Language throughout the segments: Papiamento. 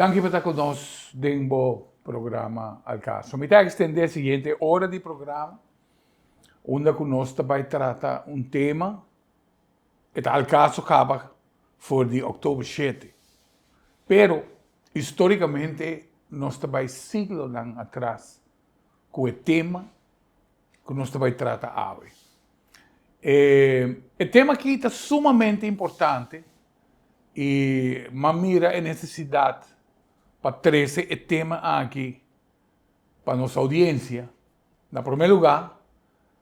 Danki pa ta ku nos den bo programa Al Caso. Mi ta extende e siguiente ora di programa unda ku nos ta bai trata un tema e ta Al Caso kaba for di oktober shete. Pero historicamente nos ta bai siglonan atras ku e tema ku nos ta bai trata awe. E e tema aki ta sumamente importante i m'a mira e nesesidat pa trese e tema aki pa nos oudiensia, na promé lugá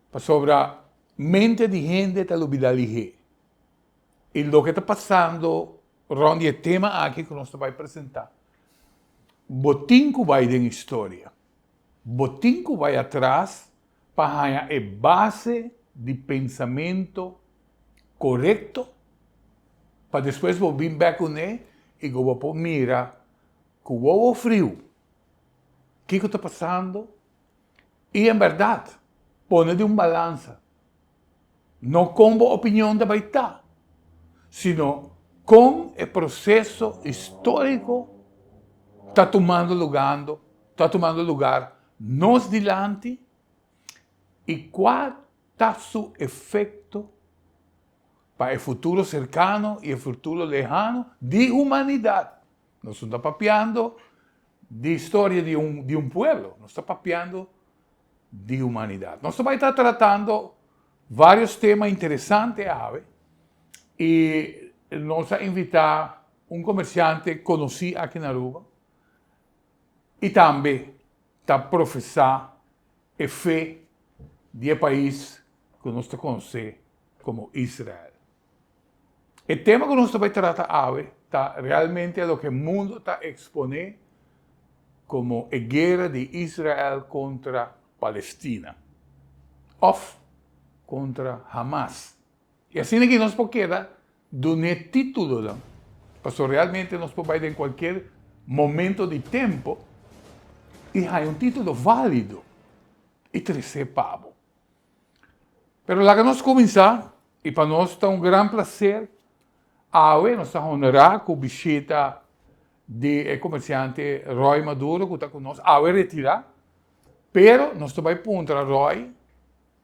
pasobra mente di hende ta lubidá lihé i loke ta pasando rònt di e tema aki ku nos ta bai presentá bo tin ku bai den historia. Bo tin ku bai atras pa haña e base di pensamento korekto pa despues bo bin bek kuné i ku bo por mira ku wowo friu kiko ta pasando i en bèrdat pone di un balansa. No kon bo opinion ta bai ta, sino kon e proseso históriko ta tumando lugando, ta tumando lugar nos dilanti i kua ta su efekto pa e futuro serkano i e futuro lehano di humanidat. Nos no ta papiando di historia di un di un pueblo, nos ta papiando di humanidat. Nos ta bai ta tratando varios tema interesante awe i nos a invitá un komersiante konosí aki na Aruba i tambe ta profesá e fe di e pais ku nos ta konosé komo Israel. E tema ku nos ta bai trata awe ta realmente loke mundu ta eksponé komo e guera di Israel kontra Palestina òf kontra Hamas. I asina ki nos por keda dun'é títulonan, pasobra realmente nos por bai den kualkier momento di tempu i haña un título válido i tres'é pa bo. Pero laga nos kuminsá, i pa nos ta un gran plaser, awe nos ta honorá ku bishita di e komersiante Roy Maduro ku ta ku nos awe retirá, pero nos ta bai puntra Roy,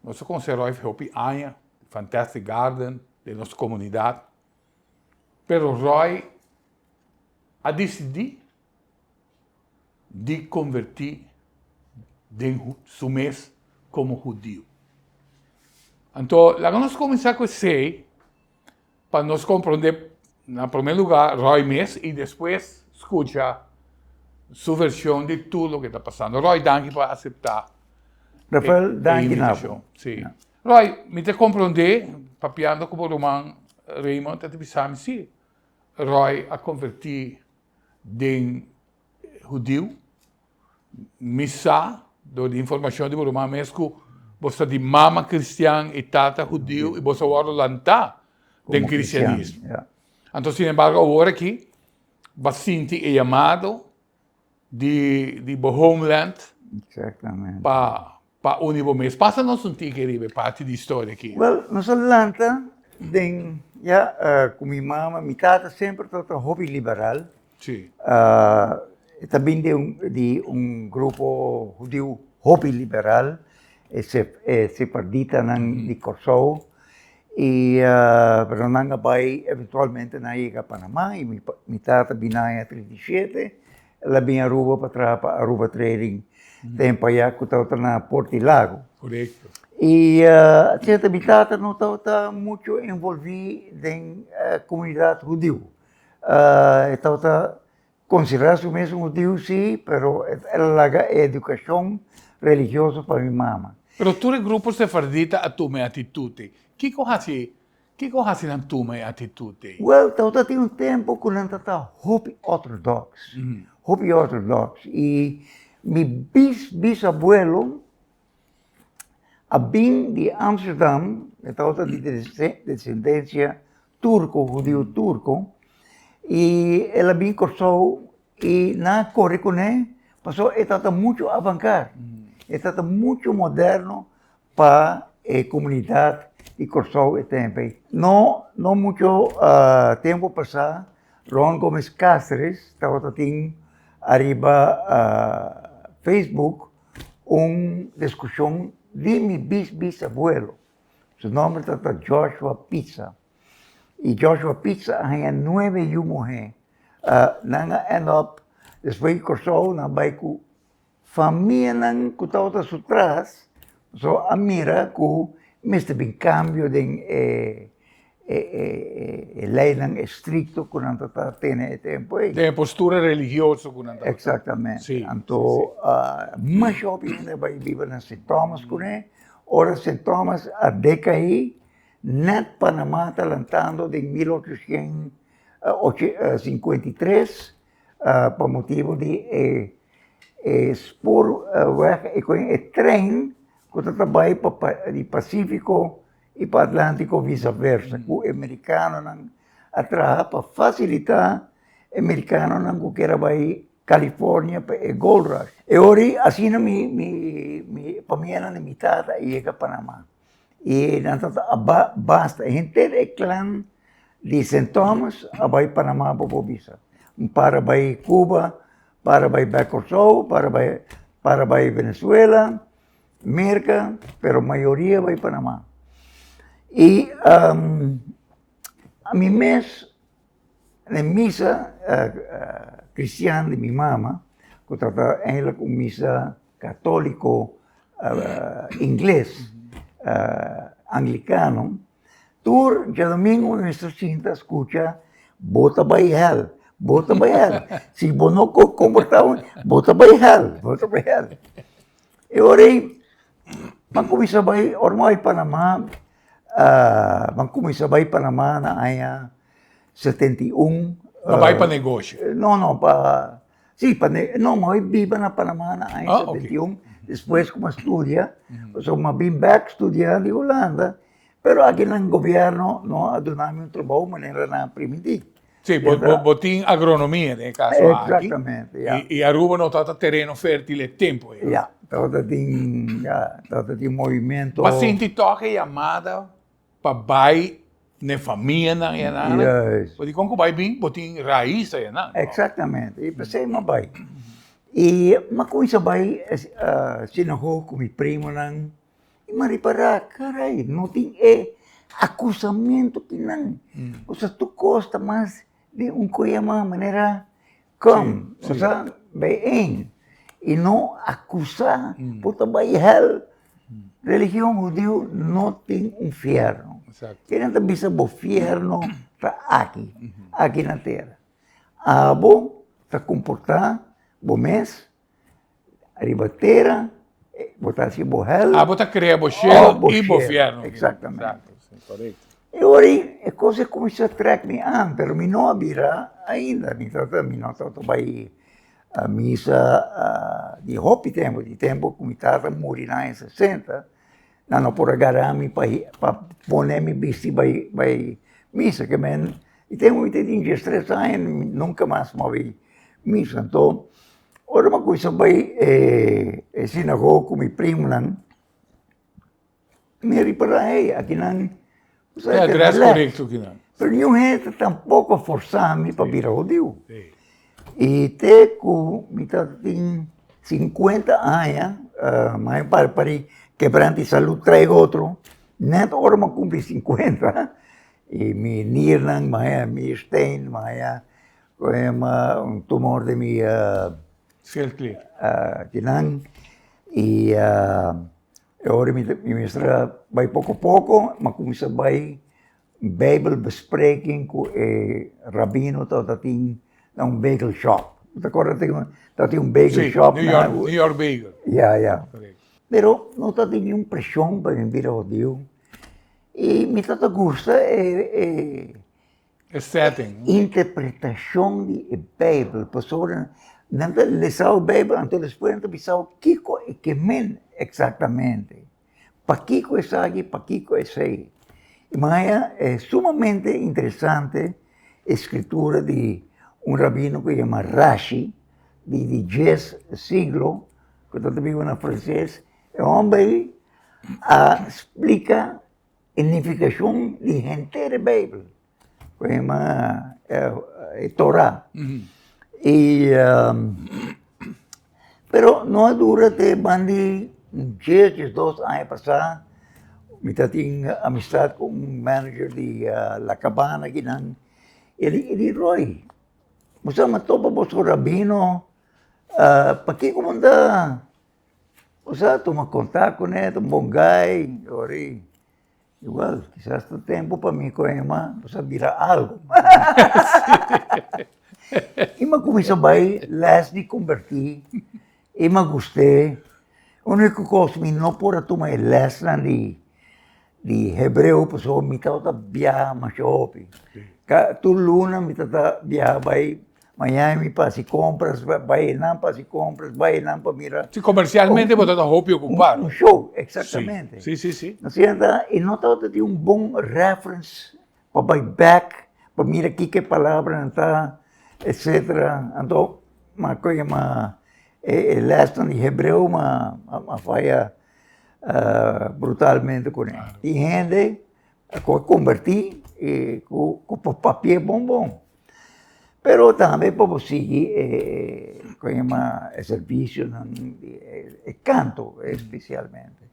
nos ta konosé Roy hopi aña, Fantastic Garden, den nos komunidat, pero Roy a disidí di konvertí den su mes komo hudiu. Anto, laga nos kuminsá ku esei pa nos komprondé na promé lugá Roy mes i despues skucha su vershon di tur loke ta pasando. Roy, danki pa aseptá Rafael, danki na bo. Sí. Roy, mi ta komprondé, papiando ku bo ruman Raymond, ta bisa mi sí, Roy a konvertí den hudiu, mi sa dor di informashon di bo ruman mes ku bo sa di mama kristian i tata hudiu i bo sa wòrdu lantá den kristianismo. Anto sin embargo awor aki bo a sinti e yamado di di bo homeland pa pa uni bo mes. Pasa nos un tiki riba e parti di historia aki. Wel, nos a lanta den, ya, ku mi mama, mi tata semper tabata hopi liberal. Sí. E ta bin di un di un grupo hudiu hopi liberal, e e sefarditanan di Kòrsou. I pero nan a bai eventualmente nan a yega Panama i mi tata bin na aña 37, el a bin Aruba pa traha pa Aruba Trading tempo aya ku tabata na Port di Lago. Korekto. I sierto mi tata no tabata mucho envolví den komunidat hudiu. E tabata konsiderá su mes un hudiu sí, pero el a laga e edukashon religioso pa mi mama. Pero tur e grupo sefardita a tuma e atitut ei. Kiko hasi, kiko hasi nan tuma e atitut ei? Wèl, tabata tin un tempu ku nan tabata hopi òterdòks, hopi òterdòks. I mi bis bisabuelo a bin di Amsterdam, e tabata di desendensia turko, hudiu turko, i el a bin Kòrsou i nan a kore kuné pasobra e tabata muchu avangar, e tabata muchu moderno pa e komunidat di Kòrsou e tempu ei. No no muchu tempu pasá Ron Gomez Cáceres tabata tin. ariba Facebook un diskushon di mi bis bisabuelo. Su nòmber tabata Joshua Pizza. I Joshua Pizza a haña nuebe yu muhé. Nan a end up despues di Kòrsou nan a bai ku famianan ku tabata su tras, so a mira ku mester bin kambio den e e leinan estrikto ku nan tabata tene e tempu ei. Den e postura religioso ku nan tabata. Eksaktamente. Si. Anto masha hopi hende a bai biba na Sint Thomas kuné. Ora Sint Thomas a dekaí, nèt Panama ta lantando den 1853 pa motibu di e e spoorweg, e trein ku ta ta bai pa di Pasífiko i pa Atlántico visa versa ku e merikanonan a traha pa fasilitá e merikanonan ku kier a bai California pa e gold rush. E ora ei asina mi mi mi famianan di mi tata a yega Panama i nan tabata a basta henter e klan di Sint Thomas a bai Panama bo por bisa. Un par a bai Cuba, par a bai bek Kòrsou, par a bai par a bai Venezuela. Merca, pero mayoria bai Panama. I ami mes den misa cristian di mi mama, ku tabata eigenlijk un misa katoliko ingles, anglikano, Tur djadomingo mi mester sinta skucha bo ta bai hèl, bo ta bai hèl, si bo no komportá bo ta bai hèl, bo ta bai hèl. E ora ei mi a kuminsá bai, ora mi a bai Panamá, mi a kuminsá bai Panamá na aña 71. Bo a bai pa negoshi? No, no, pa, si, pa no, mi a bai biba na Panamá na aña 71, despues ku mi a studia, pasobra mi a bin bèk studia di Hulanda. Pero aki nan gobierno no a duna mi un trabou manera nan a primintí. Sí, bo, bo, bo tin agronomia den e kaso aki. Exactamente, ya. I, i Aruba no tabata tereno fértil e tempu ei. Ya, tabata tin, ya, tabata tin movimento. Bo a sinti tòg e yamada pa bai n'e famianan enan? Juist. Bo di kon ku bai bin, bo tin rais enan. Exactamente, i p'esei mi a bai. I mi a kuminsá bai sinagoga ku mi primonan. I mi a ripará, caray, no tin e akusamentu kinan. Osea, tur kos ta mas di un ku yama manera kom, osea, bijeen. I no akusá bo ta bai hèl. Religion hudiu no tin un fièrnu. Kinan ta bisa bo fièrnu ta aki, aki na tera. Abo ta komportá bo mes Riba tera bo ta hasi bo hel. Abo ta krea bo shelu i bo fierno. Exactamente. E ora ei e kos a kuminsá trèk mi an, pero mi no a bira ainda. Mi tabata, mi no tabata bai misa di hopi tempu, di tempu ku mi tata muri na aña sesenta, nan no por a gara mi pa pa pone mi bisti bai bai misa, ke men di tempu mi tin diestres aña nunka mas mi a bai misa. Anto Ora mi a kuminsá bai e sinagoga ku mi primonan, mi a ripará, hey, akinan E adrès korekto kinan. Pero niun hende tampoko a forsá mi pa bira hudiu. I te ku mi tabatin sinkuenta aña, mi a para kebranta di salú trae otro, nèt ora mi a kumpli sinkuenta, i mi nirnan, mi a haña mi steen, mi a haña Un tumor di mi Schildklier. Kinan y e ora mi mester a bai poko poko, mi a kuminsá bai bijbelbespreking ku e rabino tabata tin na un bagel shop. Bo ta kòrda tabatin un bagel shop? Si, New York Bagel. Ya, ya. Pero no tabatin niun preshon pa mi bira hudiu y mi tabata gusta e E setting. Interpretashon di e Beibel, pasobra nan ta lesa e Beibel anto despues nan ta bisa bo kiko e ke men eksaktamente, pakiko esaki, pakiko esei. I maya e sumamente interesante e skritura di un rabino ku yama Rashi di di dies siglo ku ta biba na franses, e hòmber ei a splika E nifikashon di henter e Beibel, ku e yama e Torah. I pero no a dura te bandi dies, diesdos aña pasá mi ta tin amistad ku un manager di La Cabana akinan, e di Roy, bo sa mi a topa boso rabino, pakiko bo no ta bo sa tuma kontak kuné, ta un bon guy, ori. Igual, kisas ta tempu pa mi ku Emma nos a bira algu. I mi a kuminsá bai lès di kombertí, i mi a gust'é. Úniko kos mi no por a tuma e lèsnan di di hebreo pasobra mi tabata biaha masha hopi. Tur luna mi tabata biaha bai Miami pa hasi kompras, bai einan pa hasi kompras, bai einan pa mira. Si, komersialmente bo tabata hopi okupá. Un show, eksaktamente. Si, si, si. No sienta, e no tabata tin un bon reference pa bai bèk, pa mira kiko e palabranan ta, etsetera. Anto, m'a kohe m'a e lèsnan di hebreo m'a m'a faya brutalmente kuné. Tin hende ku a kombertí i ku por papia bon bon. Pero tambe pa bo sigui e kon yama e servisionan di e kanto espesialmente.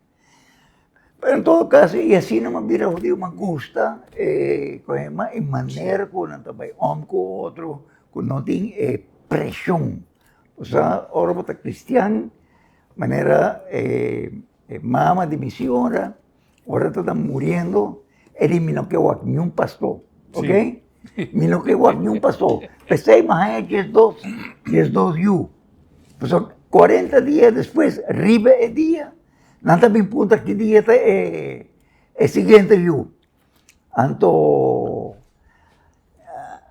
Pero en todo kaso i asina mi a bira hudiu mi a gusta e kon yama e manera ku nan ta bai om ku otro ku no tin e preshon. Osea ora bo ta kristian manera e mama di mi señora Ora ta ta muriendo, e di mi no ke wak niun pastor, ok? Mi no ke wak niun pastor. P'esei mi haña diesdos, diesdos yu. Pasobra kuarenta dia despues, riba e dia, nan ta bin puntra ki dia ta e e siguiente yu. Anto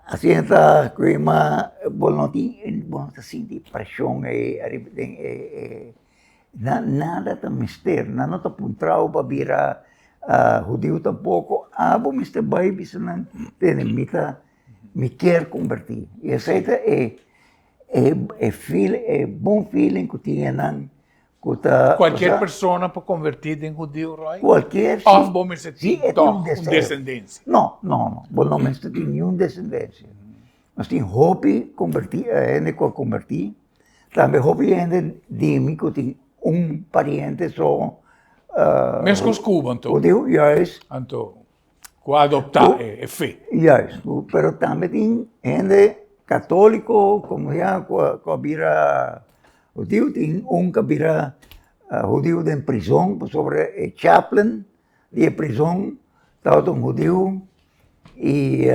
asina ta ku e ma bo no tin, bo no ta sinti preshon ei ariba den e e. Nan nada ta mester, nan no ta puntrao pa bira hudiu tampoko, abo mester bai bisa nan, tene mi ta mi kier kombertí. I esei ta e e feel e bon feeling ku tin e nan ku ta. Kualkier persona por konvertí den hudiu, Roy? Kualkier, si. Òf bo mester tin tòg un desendensia? No, no, no, bo no mester tin niun desendensia. Nos tin hopi kombertí, hende ku a kombertí. Tambe hopi hende di mi ku tin un pariente so. Meskos ku bo anto. Hudiu, juist. Anto, ku a adoptá e fe. Juist, pero tambe tin hende katoliko, komo ya, ku a bira hudiu. Tin un ku a bira hudiu den prizon pasobra e chaplain di e prizon tabata un hudiu i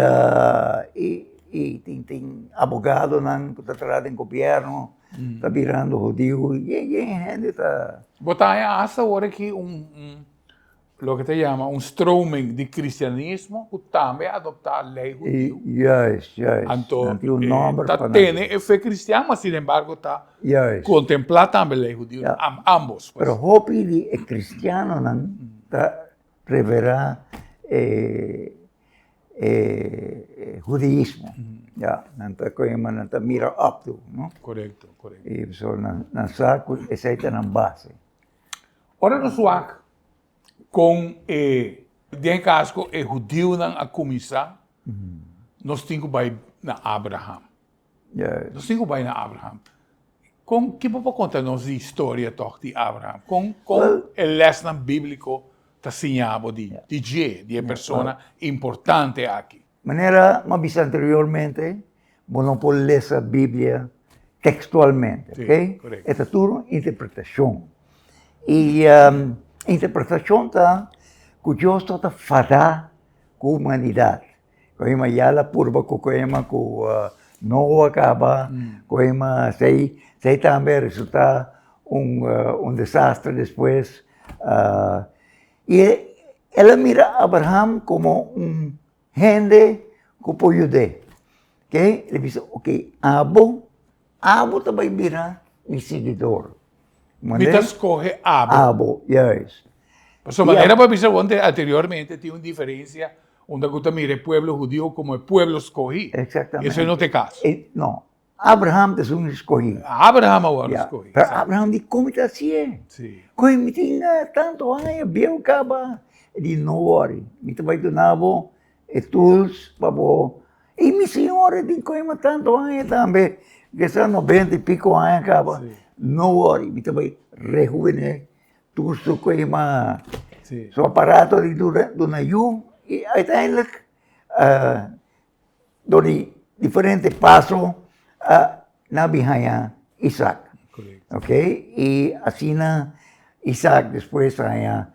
i tin tin abogadonan ku ta traha den gobièrnu ta birando hudiu yen yen hende ta. Bo ta haña asta awor aki un un loke ta yama un stroming di kristianismo ku tambe a adoptá lei hudiu. Juist, juist. Anto Nan tin un nòmber ta pa nan. tene e fe kristian ma sinembargo ta Juist. Kontemplá tambe lei hudiu, Ja. ambos pues. Pero hopi di e kristianonan ta preferá e e hudiismo. Ja, nan ta koe ma nan ta mira op toe, no? Korekto, korekto. I so nan nan sa ku esei ta nan base. Ora nos wak kon e den kas ku e hudiunan a kuminsá, nos tin ku bai na Abraham. Nos tin ku bai na Abraham. Kon, ki bo por konta nos di historia tòg di Abraham? Kon, kon e lèsnan bíbliko ta siña bo di di dje, di e persona importante aki? Manera mi a bisa anteriormente, bo no por lesa Biblia tekstualmente, oké? E ta tur un interpretashon. I interpretashon ta ku Dios tabata fadá ku humanidat. Koima ya la purba ku koima ku Noa kaba, koima esei esei tambe a resulta un un desastre despues. I el a mira Abraham komo un hende ku por yud'é. Ke el a bisa oke abo, abo ta bai bira mi siguidor. Mi ta skohe abo. Abo, juist. Pasobra manera bo a bisa wonde anteriormente tin un diferensia unda ku ta mira e pueblo hudiu komo e pueblo skohí. Exactamente. Esei no ta e kaso. No. Abraham ta esun skohí. Abraham a wòrdu skohí. Pero Abraham di kon mi ta hasié? Si. Kon mi tin tantu aña bieu kaba? E di no wòri, mi ta bai duna bo e tools pa bo. I mi señora tin koima tantu aña tambe, ke sa noventa i piko aña kaba, no wòri, mi ta bai rehuvené tur su koima, su aparato di duna yu, i uiteindelijk dor di diferente paso nan a bin haña Isaac. Ok, i asina Isaac despues a haña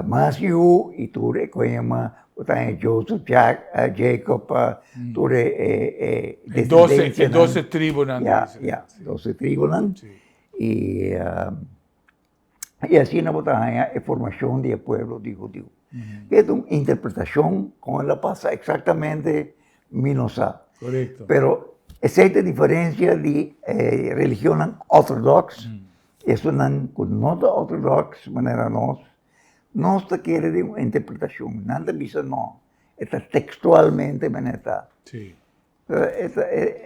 mas yu i tur e koema ku ta haña Joseph, Jacob, tur e desendensianan. E dose tribunan. Ya, ya, dose tribunan. I I asina bo ta haña e formashon di e pueblo di hudiu. E ta un interpretashon, kon el a pasa eksaktamente mi no sa. Korekto. Pero esei ta e diferensia di e religionnan òterdòks, esunnan ku no ta òterdòks manera nos, nos ta kere den un interpretashon, nan ta bisa no, e ta tekstualmente manera ta. Si.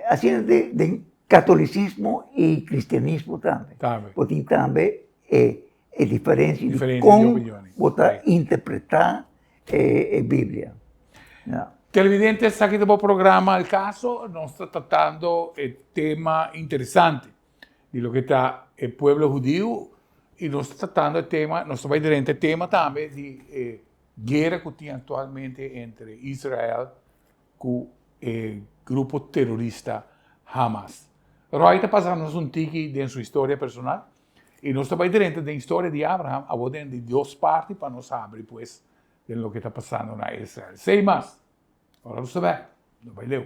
Asina den katolisismo i kristianismo tambe. Bo tin tambe e diferensia di kon bo ta interpretá e Biblia. Televidente, esaki ta bo programa Al Caso. Nos ta tratando e tema interesante di loke ta e pueblo hudiu i nos ta tratando e tema, nos ta bai drenta e tema tambe di e guera ku tin aktualmente entre Israel ku e grupo terorista Hamas. Roy ta pasa nos un tiki den su historia personal i nos ta bai drenta den historia di Abraham awor den di dos parti pa nos habri pues den loke ta pasando na Israel. Sei mas, ora nos ta bek, no bai leu.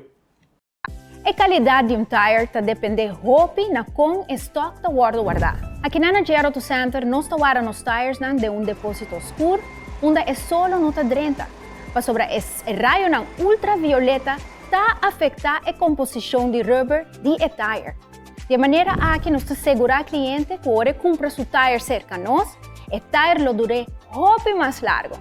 E calidad di un tire ta depende hopi na con e stock ta wordo warda. Akinan na JR Auto Center nos ta warda nos tiresnan den un deposito scur unda e solo no ta drenta. Pasobra e rayonan ultravioleta ta afecta e composicion di rubber di e tire. Di e manera aki nos ta segura cliente cu ora e cumpra su tire cerca nos, e tire lo dur'é hopi mas largo.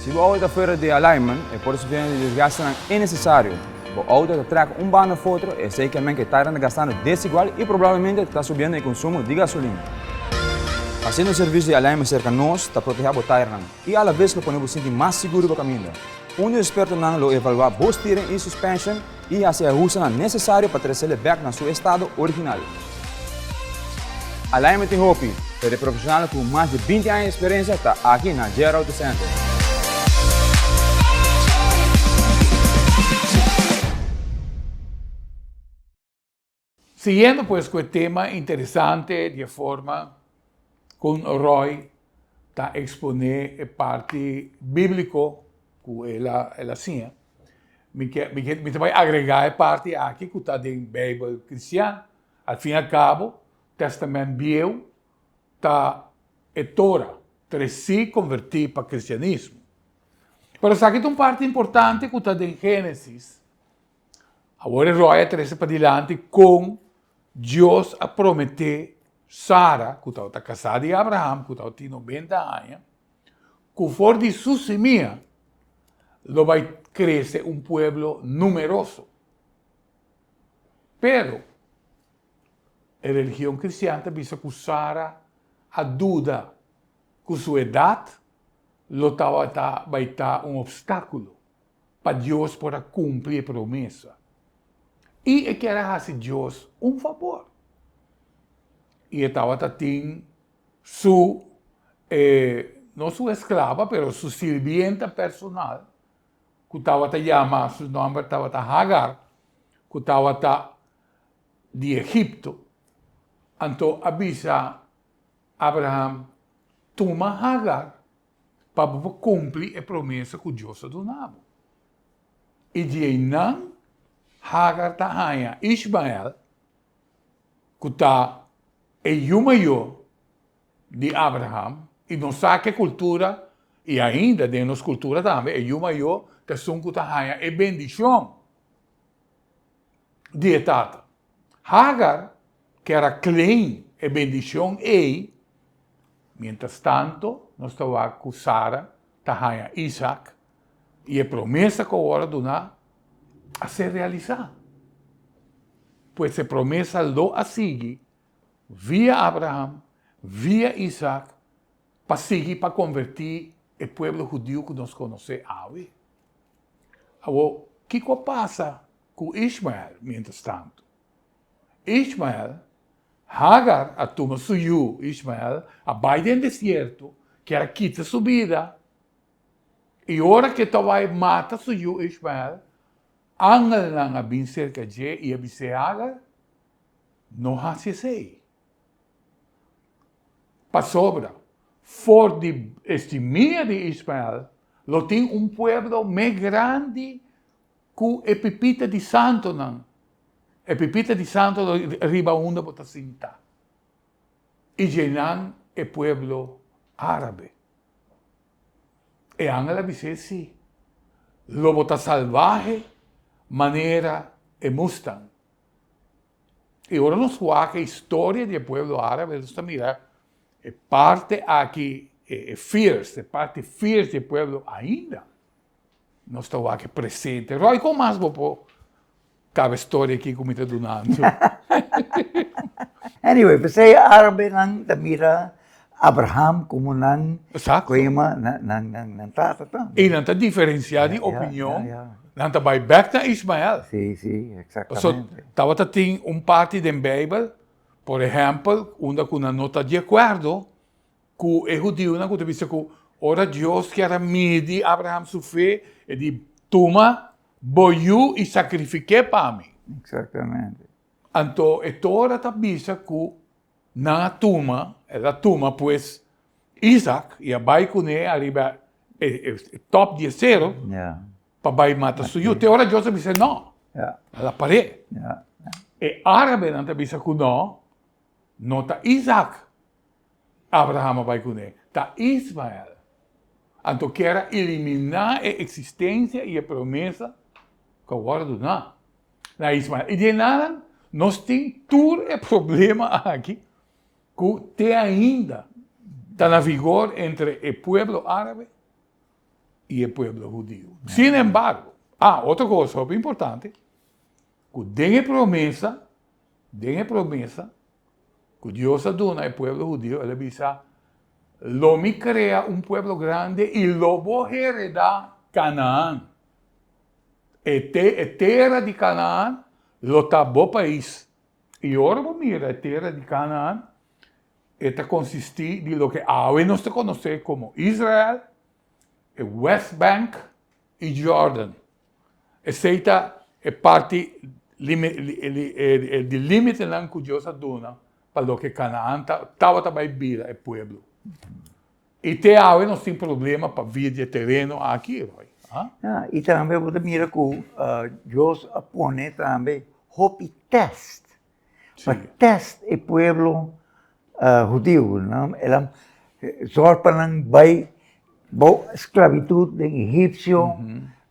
Si bo auto ta fuera di alignment, e por sufriendo di desgastenan innecesario. Bo auto ta trek un banda of otro, esey ke men ke tairan ta gastando desigual y probablemente ta subiendo e consumo di gasolina. Haciendo un servicio di alignment cerca nos ta proteha bo tairnan y alaves lo pone bo sinti mas sigur riba caminda. Un di expertonan lo evalua bo steering y suspension y haci e ahustenan necesario pa trecele bek na su estado original. Alignment tin hopi, pero e profesionalnan cu mas di 20 aña di experiencia ta aki na JR Auto Center. Siguiendo pues cu e tema interesante di e forma con Roy ta expone e parti biblico cu el a el a siña. Mi ke, mi ke, mi ta bai agregá e parti aki ku ta den Beibel kristian. Al fin al kabo, Tèstamènt Bieu ta e Tora tresí konvertí pa kristianismo. Pero esaki ta un parti importante ku ta den Génesis. Awor e ròi a trese padilanti kon Dios a prometé Sara, ku tabata kasá di Abraham, ku tabatin nobenta aña, ku for di su simia lo bai krese un pueblo numeroso. Pero, e religion kristian ta bisa ku Sara a duda ku su edat lo tabata bai ta un opstákulo pa Dios por a kumpli e promesa. I e kier a hasi Dios un fabor. I e tabata tin su, no su esklaba, pero su sirbienta personal, ku tabata yama, su nòmber tabata Hagar, ku tabata di Egipto. Anto a bisa Abraham, Tuma Hagar pa bo por kumpli e promesa ku Dios a duna bo. I di einan Hagar ta haña Ishmael, ku ta e yu mayó di Abraham, i nos sa ku e kultura, i ainda den nos kultura tambe, e yu mayó ta esun ku ta haña e bendishon di e tata. Hagar kier a claim e bendishon ei, mientras tanto nos ta wak ku Sara ta haña Isaac, i e promesa ku awor a duna a ser realisá. Pues e promesa lo a sigui via Abraham, via Isaac, pa sigui pa konvertí e pueblo hudiu ku nos konosé awe. Awor, kiko a pasa ku Ishmael miéntras tantu? Ishmael, Hagar a tuma su yu Ishmael, a bai den desierto, kier a kita su bida, i ora ku e ta bai mata su yu Ishmael, Angelnan a bin serka dje i a bis'é, Hagar, no hasi esei. Pasobra for di e simia di Ismael lo tin un pueblo mes grandi ku e pipita di santunan, e pipita di santu riba unda bo ta sinta, i djenan e pueblo árabe. E angel a bis'é, Sí, lo bo ta salbahe manera e mustang. I ora nos wak e historia di e pueblo árabe, nos ta mira e parte aki, e fierce, e parti fierce di e pueblo ainda nos ta wak e presente. Roy, kon mas bo por kaba e storia aki ku mi ta dunando? Anyway, p'esei árabenan ta mira Abraham komo nan koema, nan tata tambe. I nan ta diferensiá di opinion, nan ta bai bèk na Ismael. Sí, sí, eksaktamente. Pasobra tabata tin un parti den Beibel, por ehèmpel, unda ku nan no ta di akuerdo ku e hudiunan ku ta bisa ku ora Dios kier a midi Abraham su fe, e di, Tuma bo yu i sakrifik'é pa mi. Eksaktamente. Anto e Tora ta bisa ku Nan a tuma, el a tuma pues Isaac i a bai kuné ariba e top di e sero pa bai mata su yu. Te ora Dios a bisa no, el a par'é. E árabenan ta bisa ku no, no ta Isaac Abraham a bai kuné, ta Ismael. Anto kier a eliminá e eksistensia i e promesa ku a wòrdu duná na Ismael. I di enanan nos tin tur e problema aki ku te ainda ta na vigor entre e pueblo árabe i e pueblo hudiu. Sin embargo, ah, otro kos hopi importante, ku den e promesa, den e promesa ku Dios a duna e pueblo hudiu, el a bisa, Lo mi krea un pueblo grandi i lo bo heredá Kanaan. E te e tera di Kanaan lo ta bo pais. I ora bo mira e tera di Kanaan, e ta konsistí di loke awe nos ta konosé komo Israel, e West Bank i Jordan. Esei ta e parti di límitenan ku Dios a duna pa loke Kanaan tabata bai bira e pueblo. I te awe nos tin problema pa via di e tereno aki, Roy. Ja, i tambe bo ta mira ku Dios a pone tambe hopi tèst pa tèst e pueblo hudiu, no? El a zòrg pa nan bai bou sklabitut den Egipsio,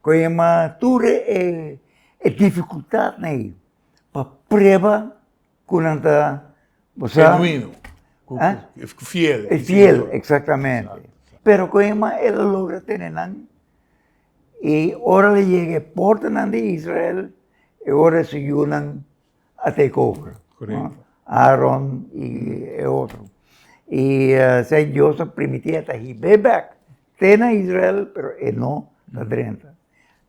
ku yama tur e difikultatnan ei pa prueba ku nan ta, bo sa. Genuino, ku fiel. Fiel, eksaktamente. Pero ku yama el a logra tene nan i ora el a yega e portanan di Israel, e ora su yunan a take over. Correcto. Aaron y e otro. Y esei Dios a permiti e ta hib'é bek te na Israel, pero e no ta drenta.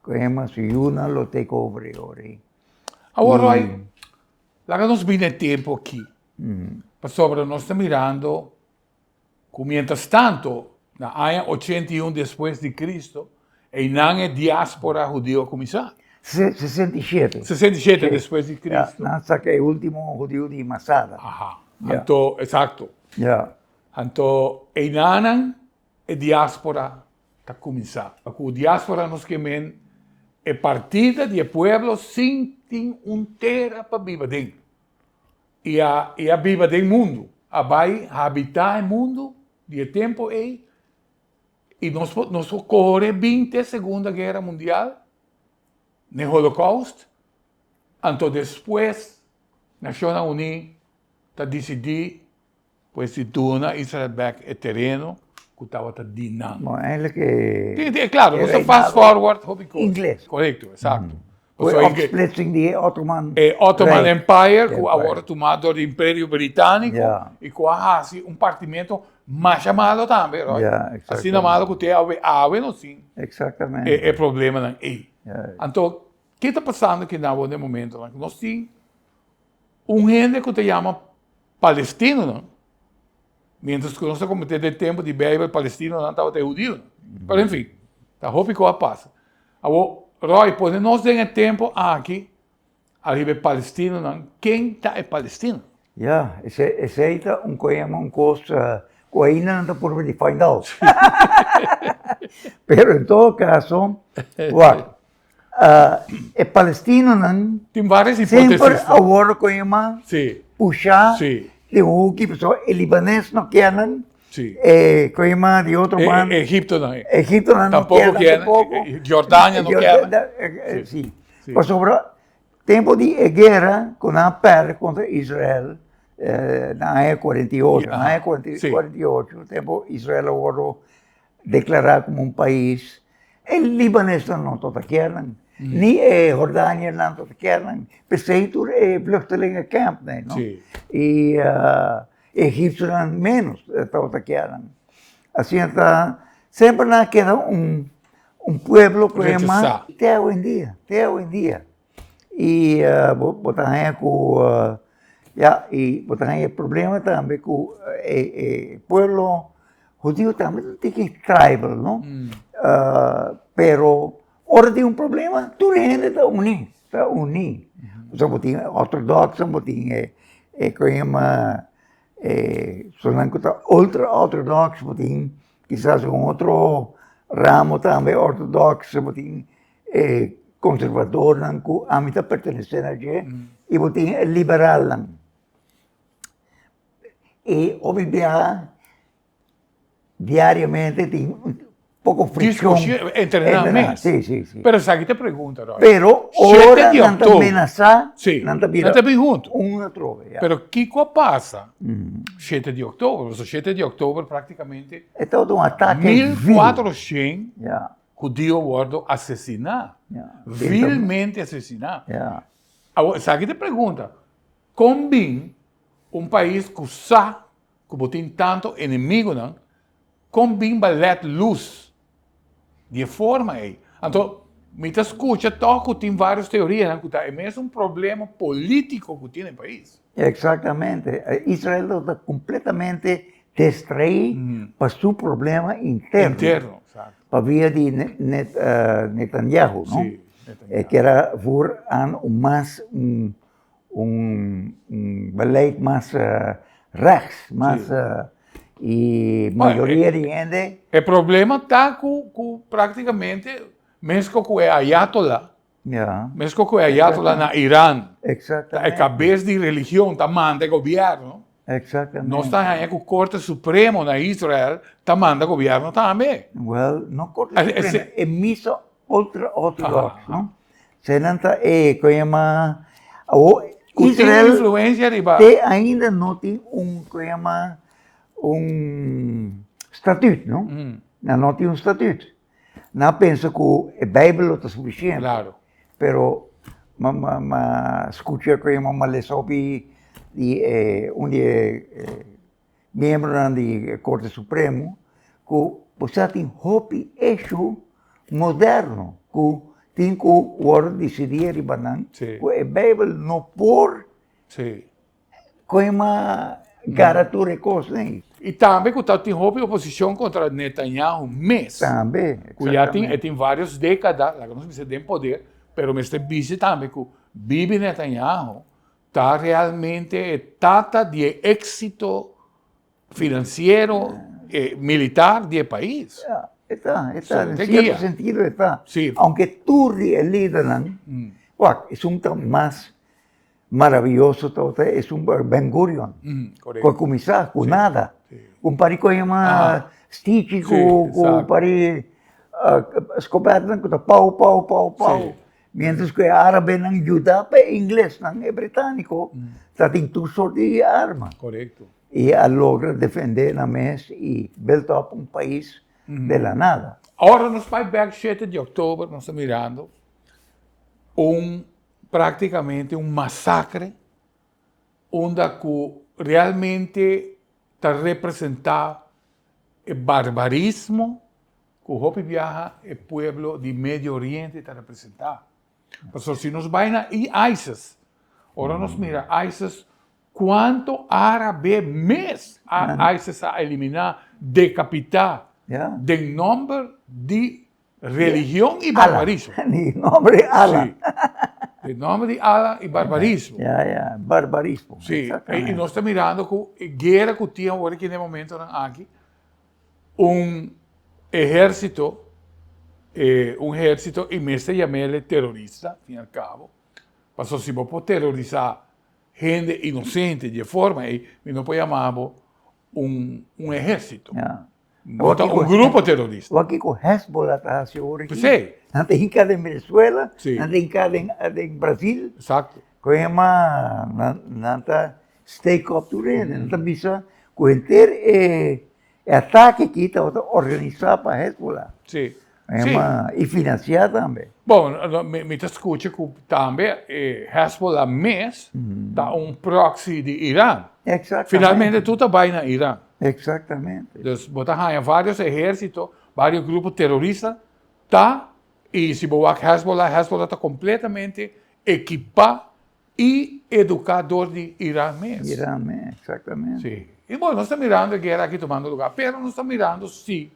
Koema su yunan lo take over e ora ei. Awor Roy, laga nos bini e tempo aki, pasobra nos ta mirando ku mientras tanto, na aña 81 despues di Cristo, einan e diaspora hudiu a kuminsá. 67. 67 despues di Cristo. Ja, nan saka e ultimo hudiu di Masada. Aha, anto, exacto. Ja. Anto, einanan e diaspora ta kuminsá. Ku diaspora nos ke men e partida di e pueblo sin tin un tera pa biba den. I a i a biba den mundu, a bai habitá e mundu di e tempu ei, i nos por nos por kore bin te Segunda Guera Mundial, n'e Holocaust, anto despues Nashonnan Uní ta disidí pues di duna Israel bèk e tereno ku tabata di nan. Bon, eigenlijk e. Tin, tin, klaro, nos ta fast forward hopi kos. Ingles. Korekto, eksakto. Ku e opsplitsing di e Ottoman. E Ottoman Empire ku a wòrdu tumá dor di Imperio Britániko i ku a hasi un partimentu masha malo tambe, right? Asina malo ku te awe awe nos tin e problemanan ei. Anto, ke ta pasando aki na bo den momentonan? Nos tin un hende ku ta yama palestinonan, mientras ku nos ta kometé den tempu di Beibel palestinonan tabata e hudionan. Pero en fin, ta hopi ku a pasa. Awor, Roy, pone nos den e tempu aki ariba e palestinonan, ken ta e palestino? Ya, esei ta un ku a yama un kos ku ainda nan ta purba di find out. Pero en todo kaso, wak, e palestinonan Tin varios hipótesis. Semper a wòrdu ku a yama pushá den un huki pasobra e libanes no kier nan. Sí. E ku yama di otro banda. E, Egiptonan. Egiptonan no Tampoco kier tampoco. Jordania no kier. Sí. Sí. Pasobra tempo di e guera ku nan a pèrdè kontra Israel na aña 48, na aña 48, tempo Israel a wòrdu deklará komo un pais, e libanesnan no tabata kier nan, ni e jordanianan no tabata kier nan, p'esei tur e vluchtelingenkamp, no? I Egiptonan ménos tabata kier nan. Asina ta, semper nan a keda un un pueblo ku e mas te awendia, te awendia. I bo bo ta haña ku ya i bo ta haña e problema tambe ku e e pueblo hudiu tambe ta tiki tribal no, pero ora tin un problema tur hende ta uní, ta uní. Pasobra bo tin e òterdòkso, bo tin e e ku yama e esnan ku ta ultra òterdòks, bo tin kisas un otro ramo tambe òterdòks, bo tin e konservadornan ku ami ta pertenesé na dje i bo tin e liberalnan. I hopi biaha Diariamente tin un poko frikshon. Diskushon entre nan mes. Si, si, si. Pero esaki ta pregunta, Roy. Pero ora nan ta menasá, nan ta bira Nan ta bin huntu. Un atrobe, ya. Pero kiko a pasa shete di oktober? Pasobra shete di oktober praktikamente. E tabata un atake vil. 1400 hudio a wòrdu asesiná. Vilmente asesiná. Awor esaki ta pregunta, kon bin un pais ku sa ku bo tin tantu enemigunan, kon bin ba let loose di e forma ei? Anto, mi ta skucha tòg ku tin vários teorianan ku ta e mesun problema polítiko ku tin den pais. Eksaktamente. Israel tabata kompletamente destraí pa su problema interno. Interno, eksakto. Pa via di Netanyahu, no? Sí, Netanyahu. Ke era voor aan un mas un un beleid mas rechts, mas y mayoria di hende. E problema ta cu prakticamente. Mesko ku e ayatollah, Ja. mesko ku e ayatollah na Iran, ta e Exactamente. kabes di religion ta manda e gobièrnu. Exactamente. Nos ta haña ku Korte Supremo na Israel ta manda gobièrnu tambe. Well, no Korte Ah, Supremo, ese- e misa ultra-ortodox, Aha. no? Senan ta e, kon yama, awo Ku tin Israel influensia riba. te ainda no tin un, kon yama, un statuut, no? Nan no tin un statuut. Nan a pensa ku e Bijbel lo ta sufisiente. Claro. Pero m'a m'a m'a skucha ku yama m'a lesa hopi di e un di e miembronan di e Korte Supremo ku bo sa tin hopi eshu moderno ku tin ku wòrdu disidí riba nan ku e Bijbel no por Koima gara tur e kosnan. I tambe ku ta tin hopi oposishon kontra Netanyahu mes. Tambe, Ku ya tin, e tin varios dekada, laga nos bisa, den poder, pero mester bisa tambe ku Bibi Netanyahu ta realmente e tata di e éksito finansiero, militar di e pais. Ya, e ta, e ta, den sierto sentido e ta. Aunke tur di e lidernan, wak, esun ta mas Maraviyoso tabata esun Ben Gurion ku a kuminsá ku nada. Un par di kos yama stichi ku un par di skopètnan ku ta pau pau pau pau. Miéntras ku e árabenan yuda pa e inglesnan, e britániko ta tin tur sort di arma. I a logra defendé nan mes i build up un pais de la nada. Ora nos bai bèk shete di òktober nos ta mirando un Práktikamente un masakre unda ku realmente ta representá e barbarismo ku hopi biaha e pueblo di Medio Oriente ta representá. Pasobra si nos bai na ISIS, ora nos mira ISIS kuantu árabe mes ISIS a eliminá, dekapitá den nòmber di Religion y barbarismo. Di nomber di Allah. Sí. Di nomber di Allah y barbarismo. Ya, ya, barbarismo. Sí, y nos ta mirando cu e guera cu tin awor aki na e momentonan aki, un ehercito, un ehercito y mester yam'ele terorista, al fin y al cabo, pasobra si bo por terorisa hende inocente di e forma ey, mi no por yama bo un ehercito. Ya. No ta un grupo terorista. Wak kiko Hezbollah ta hasi ora aki. P'esei. Nan ta hinká den Venezuela, Sí. nan ta hinká den den Brasil. Exacto. Ku yama nan nan ta stake up tur hende. Nan ta bisa ku henter e e atake aki tabata organisá pa Hezbollah. Sí. Sí. Yama i finansiá tambe. Bon, mi mi ta skucha ku tambe e Hezbollah mes ta un proxy di Iran. Exactamente. Finalmente tur ta bai na Iran. Exactamente. Dus bo ta haña varios ehérsito, varios grupo terorista ta, i si bo wak Hezbollah, Hezbollah ta kompletamente ekipá i eduká dor di Iran mes. Iran mes, exactamente. Sí. I bon, nos ta mirando e guera aki tumando lugá, pero nos ta mirando si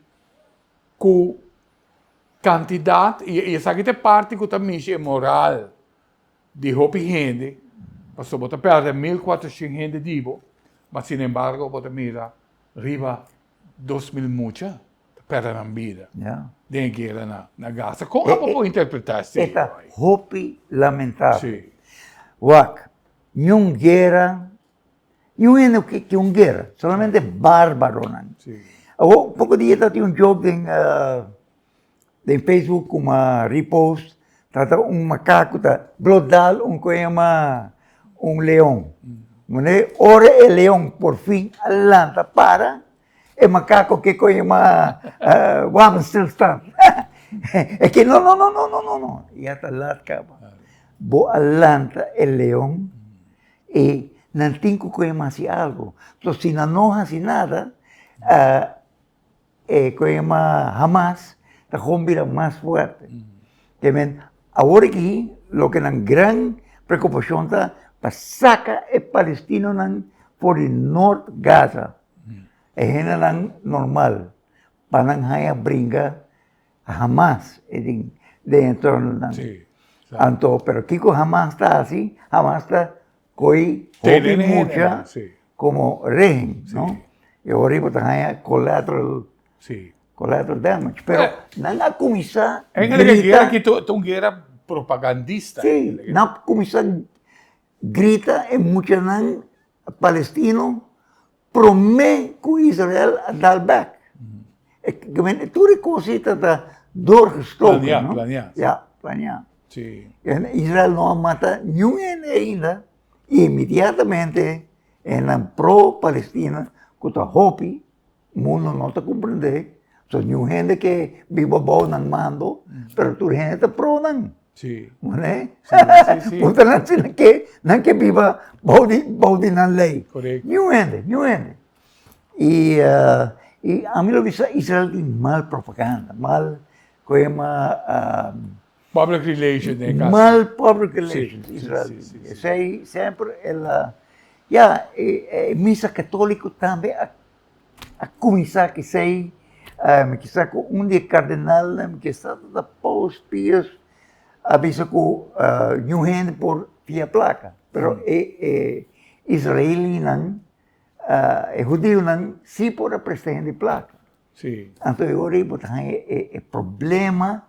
ku kantidat, i esaki ta e parti ku ta mishi e moral di hopi hende, pasobra bo ta pèrdè 1400 hende di bo, ma sinembargo bo ta mira riba 2000 mucha ta pèrdè nan bida den e guera na Gaza. Kon abo por interpretá esei? E ta hopi lamentabel. Sí. Wak, niun guera, niun hende ku ke un guera, solamente bárbaronan. Sí. Awor, poko dia tabatin un joke den Den Facebook ku m'a repost ta ta un makaku ta blo dal un ku yama un leon. Mane ora e leon por fin a lanta para e makaku ke ku yama wapenstilstand. E ke no no no no no no no ya ta lat kaba. Bo a lanta e leon i nan tin ku yama hasi algu. Entonces si nan no hasi nada E ku yama Hamas ta kon bira mas fuerte. Te men awor aki loke nan gran preokupashon ta pa saka e palestinonan for di Nort Gaza, e hendenan normal, pa nan haña bringa Hamas den entornonan. Anto pero kiko Hamas ta hasi? Hamas ta Koe hopi mucha komo rehen, no? E ora bo ta haña collateral, Collateral damage. Pero nan a kuminsá grita. E guera aki ta un guera propagandista. Sí, nan a kuminsá grita e muchanan palestino promé ku Israel a dal bèk. Tur e kos ei ta doorgestoken. Planeá, planeá. Ya, planeá. Sí. Israel no a mata niun hende ainda i inmediatamente e nan pro-Palestina ku ta hopi Mundo no ta comprende, so niun hende ke biba bou nan mando, pero tur hende ta pro nan. Sí. Mane? Sí, sí, sí. Punta nan si nan ke, nan ke biba bou di, bou di nan lei. Correcto. Niun hende, niun hende. I, uh, i ami lo bisa Israel tin mal propaganda, mal, koe yama, uh, Public relations den e caso. Mal public relations Sí, Israel sí, tin. sí, sí. Esei semper el a, ya, e, e misa católico tambe a A kuminsá kisei, mi kisa ku un di e kardenalnan, mi kisa ta Paus Pius, a bisa ku niun hende por fia plaka. Pero e e israelinan, e hudiunan si por a presta hende plaka. Sí. Anto e ora ei bo ta haña e e problema,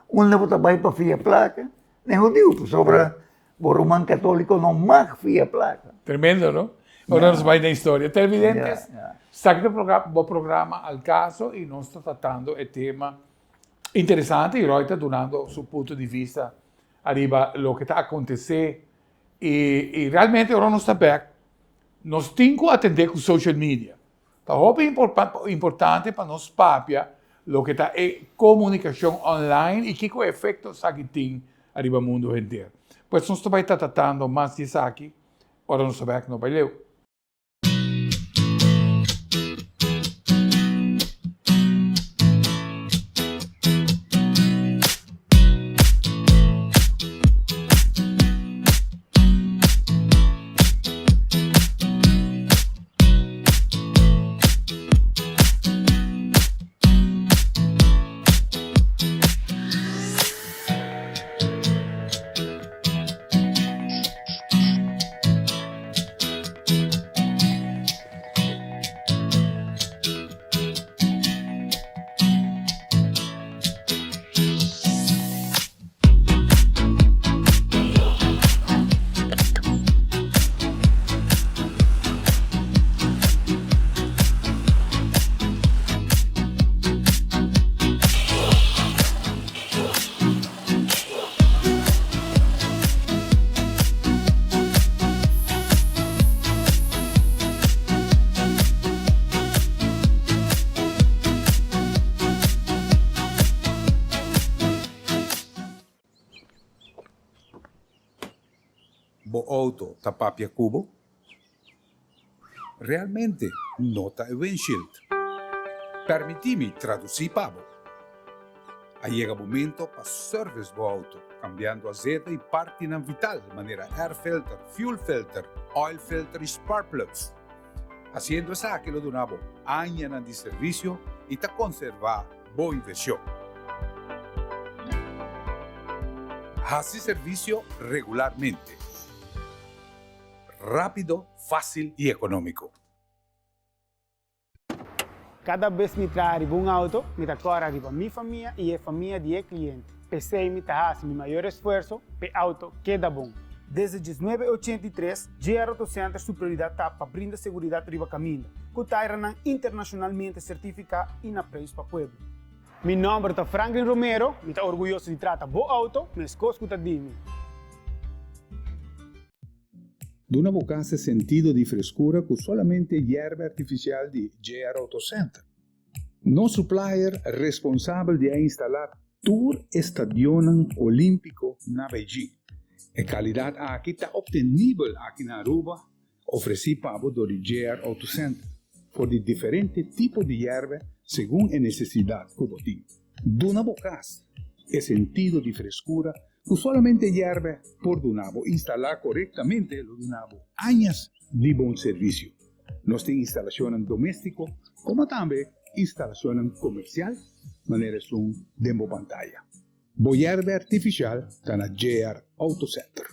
unda bo ta bai pa fia plaka? Na e hudiu, pasobra Bo ruman católico no mag fia placa. Tremendo, no? Ora nos bai den historia. Televidentes, sa ki ta bo programa Al Caso y nos ta tratando e tema interesante y Roy ta dunando su punto di vista ariba loke ta acontece y realmente ora nos ta bek nos tin cu atende cu social media. Ta hopi importante pa nos papia loke ta e komunikashon online i kiko efekto esaki tin ariba mundu henter. Pues nos ta bai ta tratando mas di esaki ora nos ta bek no bai leu. Bo auto ta papia cu bo? Realmente no ta e windshield. Permiti mi traduci pa bo. A yega momento pa service bo auto, cambiando azeta y partinan vital manera air filter, fuel filter, oil filter y spark plugs. Haciendo esaki lo duna bo añanan di servicio y ta conserva bo inversion. Haci servicio regularmente. Rápido, fácil y económico. Kada bes mi traha riba un auto, mi ta kòrda riba mi famia i e famia di e kliente. P'esei mi ta hasi mi mayor esfuerso p'e auto keda bon. Desde diesnuebe ochenta i tres, JR Auto Center su prioridat ta pa brinda seguridat riba kaminda, ku tairanan internashonalmente sertifiká i na preis pa pueblo. Mi nòmber ta Franklin Romero, mi ta orguyoso di trata bo auto meskos ku ta di mi. Duna bo kas e sentido di freskura ku solamente yerba artifisial di JR Auto Center. Nos supplier responsabel di a instalá tur e stadionnan olímpiko na Beijing. E kalidat aki ta optenibel aki na Aruba, ofresí pa bo dor di JR Auto Center, for di diferente tipo di yerba segun e nesesidat ku bo tin. Duna bo kas e sentido di freskura ku solamente yerba por duna bo. Instalá korektamente lo duna bo añas di bon servisio. Nos tin instalashonnan doméstiko komo tambe instalashonnan komersial manera esun den bo pantaya. Bo yerba artifisial ta na JR Auto Center.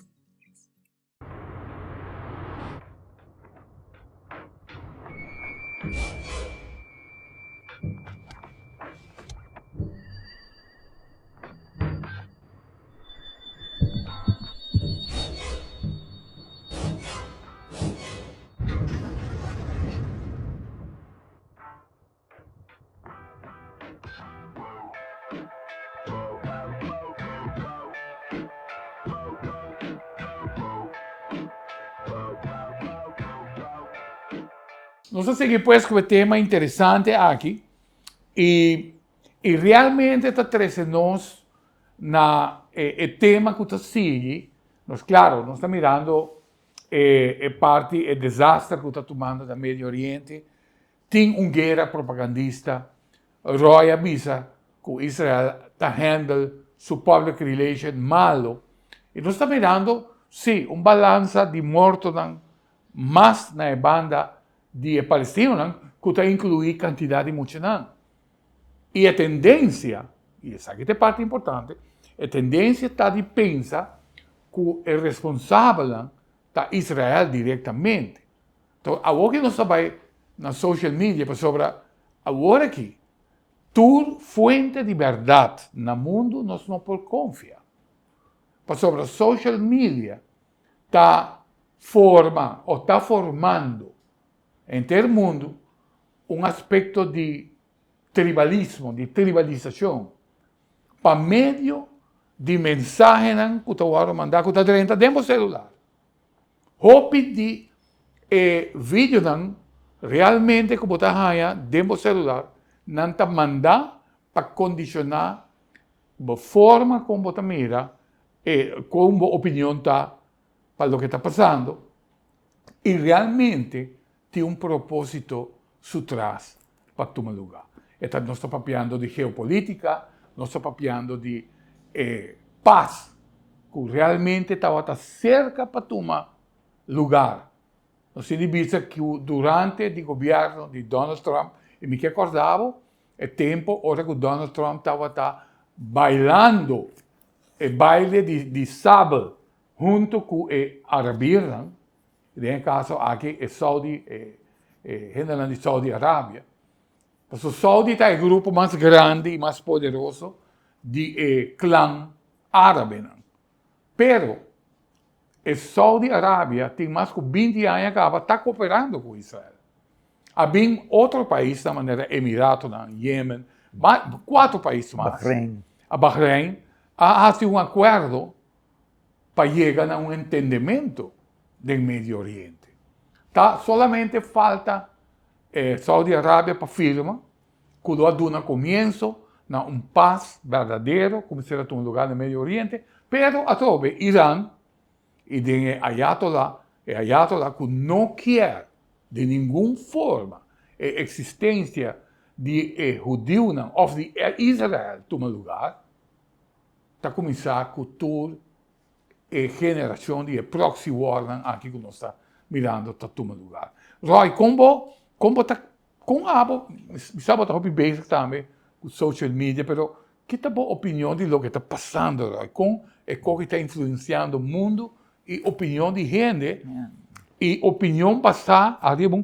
Nos a sigui pues ku e tema interesante aki i i realmente ta trese nos na e e tema ku ta sigui. Nos klaro, nos ta mirando e e parti e desaster ku ta tumando na Medio Oriente. Tin un guera propagandista. Roy a bisa ku Israel ta handle su public relation malo. I nos ta mirando, sí, un balansa di mortonan mas na e banda di e palestinonan ku ta inkluí kantidat di muchanan. I e tendensia, i esaki ta e parti importante, e tendensia ta di pensa ku e responsabelnan ta Israel direktamente. Enton awor ku nos ta bai na social media pasobra awor aki tur fuente di bèrdat na mundu nos no por konfia. Pasobra social media ta forma o ta formando henter mundu un aspekto di tribalismo, di tribalisashon, pa medio di mensahenan ku ta wòrdu mandá ku ta drenta den bo selular. Hopi di e videonan realmente ku bo ta haña den bo selular, nan ta mandá pa kondishoná bo forma kon bo ta mira e kon bo opinion ta pa loke ta pasando i realmente tin un proposito su tras pa tuma luga. E ta nos ta papiando di geopolitica, nos ta papiando di e pas cu realmente tabata cerca pa tuma lugar. Nos tin di bisa cu durante di gobierno di Donald Trump, y mi ke corda bo e tempo ora cu Donald Trump tabata bailando e baile di sabel hunto cu e Arabirnan, Den e kaso aki e Saudi, e hendenan di Saudi Arabia. Pasobra Saudi ta e grupo mas grandi i mas poderoso di e klan árabenan. Pero e Saudi Arabia tin mas ku binti aña kaba ta koperando ku Israel. A bin otro paisnan manera Emiratonan, Yemen, kuatro pais mas. Bahrein. A Bahrein a hasi un akuerdo pa yega na un entendemento den Medio Oriente. Ta solamente falta Saudi Arabia pa firma ku lo a duna komienso na un pas berdadero ku mester a tuma lugar na Medio Oriente, pero atrobe Iran i den e Ayatollah, e Ayatollah ku no kier di ningun forma e eksistensia di e hudiunan òf di Israel tuma lugar, ta kuminsá ku tur e generashon di e proxy warnan aki ku nos ta mirando ta tuma lugar. Roy, kon bo, kon bo ta, kon abo, mi sa bo ta hopi bezig tambe ku social media, pero ki ta bo opinion di loke ta pasando, Roy? Kon e koki ta influensiando mundu i opinion di hende i opinion basá ariba un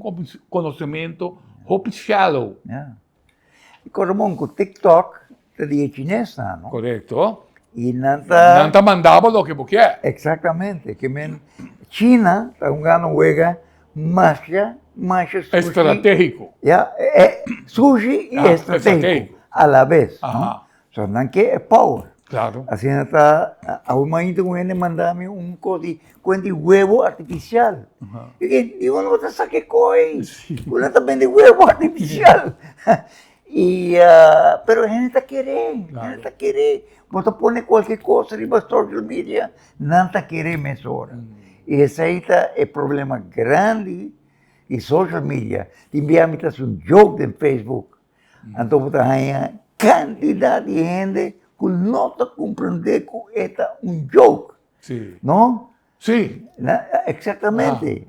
konosementu hopi shallow? Koromon ku TikTok ta di e chinesnan, no? Korekto. I nan ta. Nan ta manda bo loke bo kier. Eksaktamente. Ke men China ta hungando un wega masha, masha sushi. Estratégiko. Ya, sushi i estratégiko a la bes. No? So nan ke e power. Klaro. Asina ta, awe mainta un hende manda mi un kos di kuen di huevo artifisial. I di, di unda bo ta saka e kos ei? Ku nan ta bende huevo artifisial. I pero hende ta kere, hende ta kere. Bo ta pone kualke kos riba social media, nan ta kere mesora. I esei ta e problema grandi di social media. Tin bia mi ta hasi un joke den Facebook. Anto bo ta haña kantidat di hende ku no ta komprendé ku e ta un joke. Sí. No? Sí. Na, eksaktamente.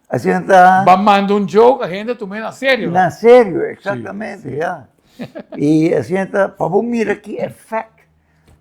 Asina ta. Ba manda un joke, a hende tum'é na serio. Na serio, eksaktamente, ya. I asina ta, pa bo mira ki efèkt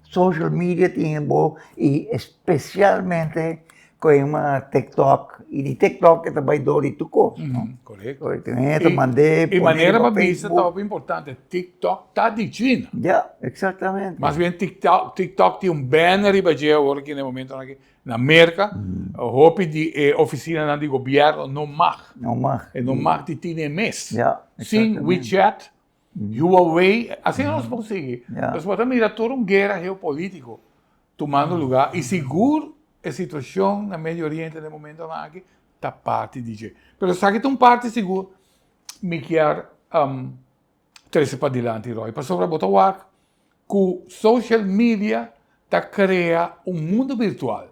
Social media tin bo y especialmente cu e yama TikTok y di TikTok e ta bay door di tur cos no. Correcto. Tin hende ta mand'é Y manera pa bisa ta hopi importante TikTok ta di China. Ya, exactamente. Mas bien TikTok TikTok tin un banner riba dje awor aki na e momentonan aki na Merca hopi di e oficinanan di gobierno no mag. No mag. E no mag di tine mes. Ya, Sin exactamente. WeChat Huawei, asina nos por sigui. Ya. Nos por ta mira tur un guera geopolítico tumando lugar y sigur e situacion na Medio Oriente na e momentonan aki ta parti di dje. Pero esaki ta un parti sigur. mi kier trese padilanti Roy, pasobra bo ta wak ku social media ta krea un mundu virtual.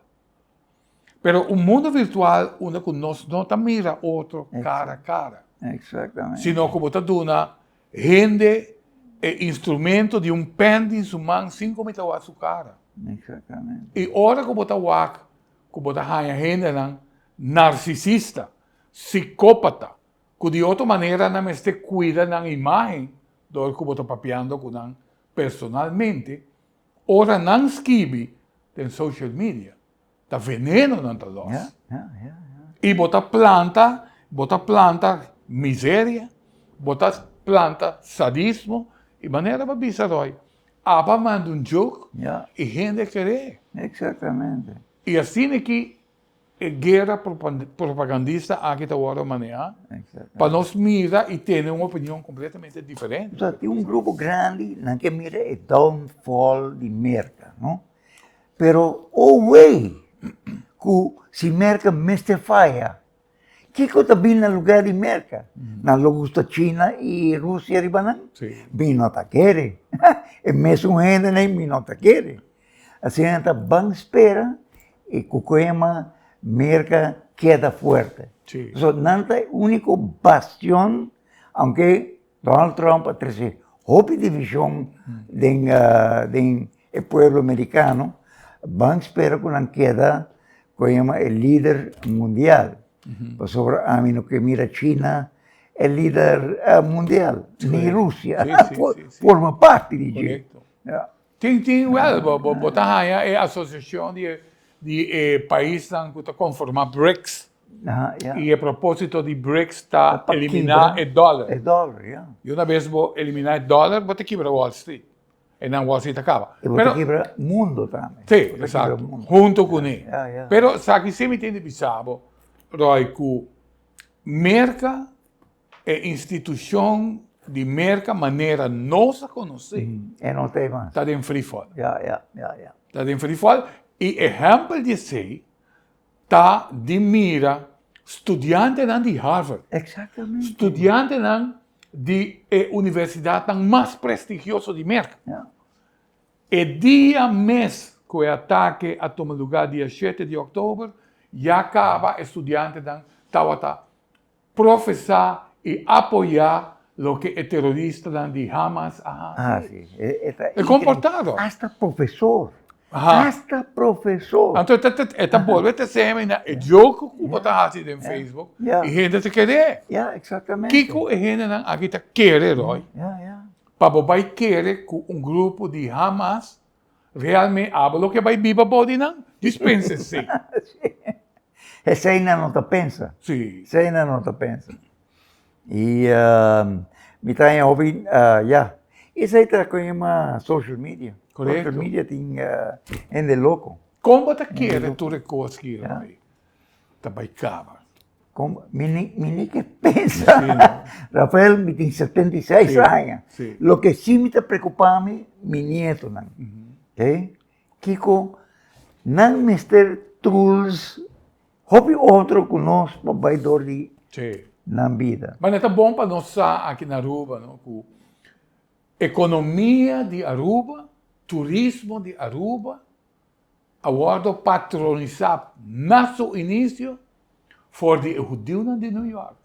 Pero un mundu virtual unda ku nos no ta mira otro kara a kara. Exactamente. Sino ku bo ta duna hende e instrumento di un pen den su man sin ku mi ta wak su kara. Exactamente. I ora ku bo ta wak ku bo ta haña hendenan narsisista, sikópata, ku di otro manera nan mester kuida nan imágen dor ku bo ta papiando ku nan personalmente, ora nan skibi den social media, ta veneno nan ta los. I bo ta planta, bo ta planta miseria, bo ta planta sadismo, i manera bo a bisa Roy, aba manda un joke i hende kere. Exactamente. I asina ki E guera propagandista aki ta wòrdu manehá pa nos mira i tene un opinion kompletamente diferente. Sa tin un grupo grandi nan ke mira e downfall di Merka, no? Pero oh wey ku si Merka mester faya, kiko ta bin na lugar di Merka? Nan lo gusta China i Rusia riba nan? Mi no ta kere. E mesun hendenan mi no ta kere. Asina ta ban spera e ku koema Merka keda fuerte. So nan ta e uniko bastion, aunke Donald Trump a trese hopi divishon den den e pueblo merikano, ban spera ku nan keda koema e lider mundial. Pasobra ami no ke mira China e lider mundial, ni Rusia forma parti di dje. Tin tin wel, bo bo bo ta haña e asosiashon di e di e paisnan ku ta konformá BRICS. Aha, ya. I e propósito di BRICS ta Pa eliminá kibra e dòler. E dòler, ya. I una bes bo eliminá e dòler, bo ta kibra Wall Street. E nan Wall Street a kaba. I bo ta Pero kibra mundo tambe. Sí, Bo ta kibra esakto. mundo. Hunto kuné. Ya, ya. Pero sa ki si mi tin di bisa bo, Roy, ku Merka E institucion di Merca manera nos a conoce. E no ta mas. Ta den free fall. Ya, ya, ya, ya. Ta den free fall y ehempel di esey ta di mira studiantenan di Harvard. Exactamente. Studiantenan di e universidadnan mas prestigioso di Merca. Ya. E dia mes cu e atake a tuma lugar dia shete di october ya caba e studiantenan tawata Profesá i apoyá loke e teroristanan di Hamas a hasi. E komportado. Hasta profesor. Hasta profesor. Anto e ta bolbe ta semi na e joke ku bo ta hasi den Facebook i hende ta kere. Ya, exactamente. Kiko e hendenan aki ta kere, Roy? Pa bo bai kere ku un grupo di Hamas realme abo loke bai biba bou di nan? Dispensa si. Esei nan no ta pensa. Sí. Esei nan no ta pensa. I mi ta haña hopi, ya, esei ta kon yama social media. Korekto. Social media tin hende loko. Kon bo ta kere tur e kos ki Roy ta bai kaba? Kon, mi ni, mi ni ke pensa. Rafael, mi tin 76 aña. Loke si mi ta preocupa mi, mi nietonan. Oké? Kiko nan mester tools hopi otro ku nos pa bai dor di nan bida. Bueno, e ta bon pa nos sa aki na Aruba, no, ku ekonomia di Aruba, turismo di Aruba a wòrdu patronisá na su inisio for di e hudiunan di New York.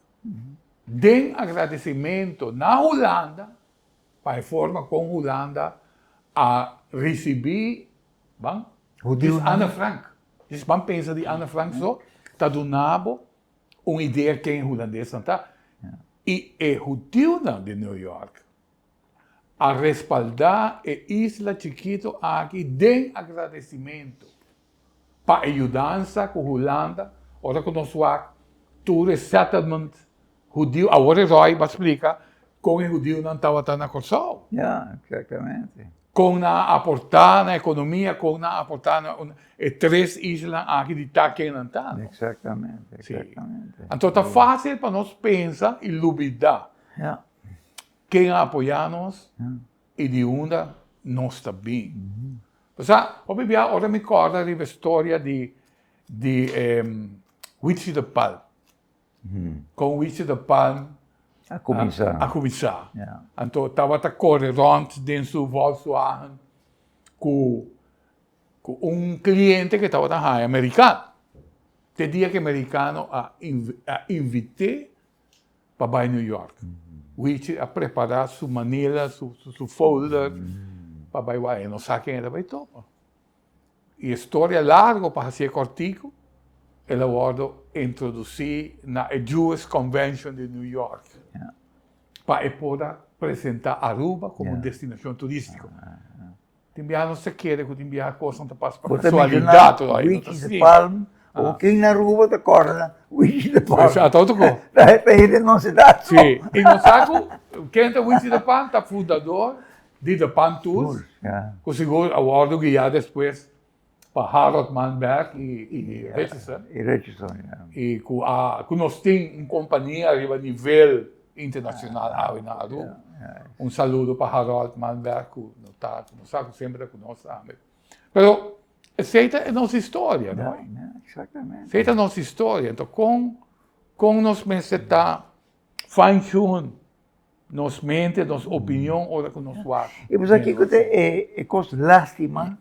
Den agradesimentu na Hulanda Pa e forma kon Hulanda a risibí ban Hudiunan. Djis Anne Frank. Djis ban pensa di Anne Frank so ta duna bo un idea ken e hulandesnan ta. I e hudiunan di New York a respaldá e isla chikito aki den agradesimentu pa e yudansa ku Hulanda ora ku nos wak tur e settlement Hudiu, awor e Roy ba splika kon e hudiunan tabata na Kòrsou. Ja, exactamente. Kon nan a aportá na ekonomia, kon nan a aportá na e tres islanan aki di ta ken nan ta. Exactamente, exactamente. Anto ta fásil pa nos pensa i lubidá ken a apoyá nos i di unda nos ta bin. Pasá, hopi bia ora mi kòrda riba e storia di di Huitzi de Palm. Kon Huitzi de Palm. A kuminsá. A kuminsá. Anto tabata kore rònt den su Volkswagen ku ku un kliente ku tabata haña merikano. Te dia ku e merikano a a invit'é pa bai New York. Wichi a prepará su manila, su su folder pa bai wak. E no sa ken e ta bai topa. E storia largo pa hacié cortico, el a wordo introduci na e Jewish Convention di New York pa e por a presenta Aruba como un destinacion turistico. Tin biaha nos ta kere cu tin biaha cosnan ta pasa pa casualidad. Bo ta menciona Wichi de Palm, o ken na Aruba ta corda Wichi de Palm? Ata otro co. Ta hende nos edad. Si, y nos sa cu ken ta Wichi de Palm? Ta fundador Di de Pan Tours, ku sigur a wòrdu guiá despues pa Harold Manberg i Richardson. I Richardson, ya. I ku a ku nos tin un kompania riba nivel internashonal awe na Aruba. Un saludo pa Harold Manberg ku no ta ku nos sa ku semper ta ku nos tambe. Pero esei ta e nos historia, no? Ya, eksaktamente. Esei ta nos historia. Enton kon kon nos mester ta fine tune Nos mente, nos opinion ora ku nos wak. I bo sa kiko ta e kos lástima?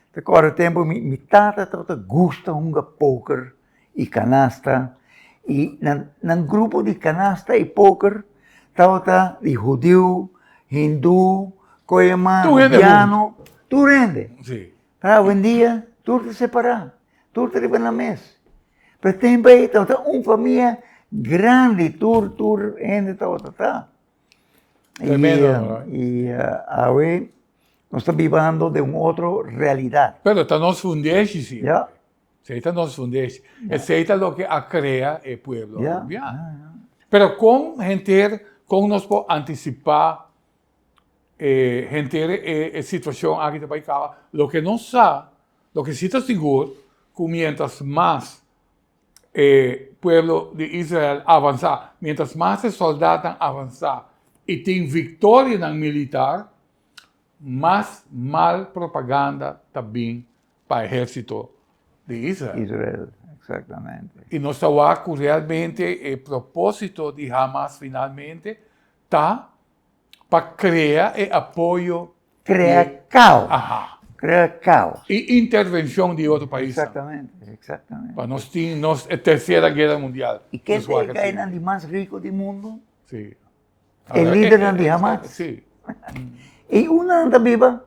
Ta kòrda tempu mi tata tabata gusta hunga poker i kanasta i nan grupo di kanasta i poker tabata di hudiu, hindú, koyema, rubiano, tur hende. Pero awendia tur ta separá, tur ta riba nan mes. Pero tempu ei tabata un famia grandi, tur tur hende tabata ta. Tremendo, no? I awe nos ta bibando den un otro realidat. Pero ta nos fundeshi si. Ya. Esei ta nos fundeshi. Esei ta loke a krea e pueblo arubiano. Pero kon henter, kon nos por antisipá e henter e situashon aki ta bai kaba? Loke nos sa Loke si ta sigur ku miéntras mas e pueblo di Israel avansá, miéntras mas e sòldatnan avansá i tin viktorianan militar, mas mal propaganda ta bin pa ehérsito di Israel. Israel, eksaktamente. I nos ta wak ku realmente e propósito di Hamas finalmente ta pa krea e apoyo Krea kaos. Krea kaos. I intervenshon di otro paisnan. Eksaktamente, eksaktamente. Pa nos tin nos e tersera guera mundial. I ken ta e gainan di mas riku di mundu? Si. E lidernan di Hamas. Si. I unda nan ta biba?